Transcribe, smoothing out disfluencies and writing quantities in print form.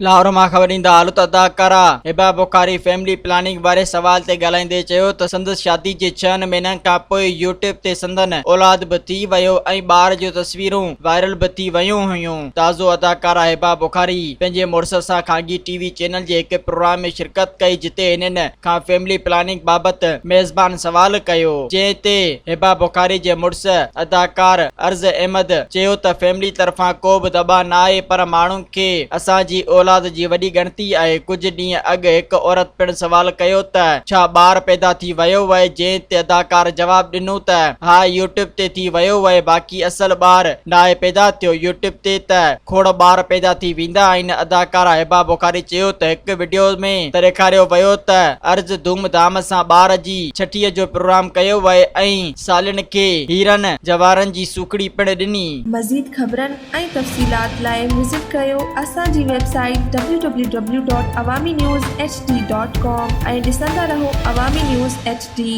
لاهور مان خبر ڏيندا هلو ته اداڪارا هبه بخاري فيملي پلاننگ واري سوال تي ڳالهائيندي چيو ته سندس شادي جي ڇهن مهينن کانپوء يوٽيوب تي سندن اولاد به ٿي ويو ۽ ٻار جون تصويرون وائرل به ٿي ويون هيون. تازو اداڪارا هبه بخاري پنهنجي مڙس سان خانگي ٽي وي چينل جي هڪ پروگرام ۾ شرڪت ڪئي جتي هنن کان فيملي پلاننگ بابت ميزبان سوال ڪيو جنهن تي هبه بخاري جي مڙس اداڪار عرض احمد چيو ته فيملي طرفان ڪو به دٻاء ناهي پر ماڻهن کي اسان جي اولاد جي وڏي ڳڻتي آهي، ڪجهه ڏينهن اڳ هڪ عورت پڻ سوال ڪيو ته ڇا ٻار پيدا ٿي ويو اهي جنهن تي اداڪار جواب ڏنو ته ها يوٽيوب تي ٿي ويو اهي باقي اصل ٻار ناهي پيدا ٿيو يوٽيوب تي ته کوڙ ٻار پيدا ٿي ويندا آهن اداڪارا هبا بخاري چيو ته هڪ وڊيو ۾ ته ڏيکاريو ويو ته عرض ڌوم ڌام سان ٻار جي ڇٺيء جو پروگرام ڪيو ويو ۽ سالين کي هيرن جواهرن جي سوکڙي پڻ ڏني. مزيد خبرن ۽ تفصيلات لاء وزٽ ڪريو اسان جي website W W W dot Awami news H D dot com ۽ ڏسندا رهو عوامي نيوز ايڇ ڊي.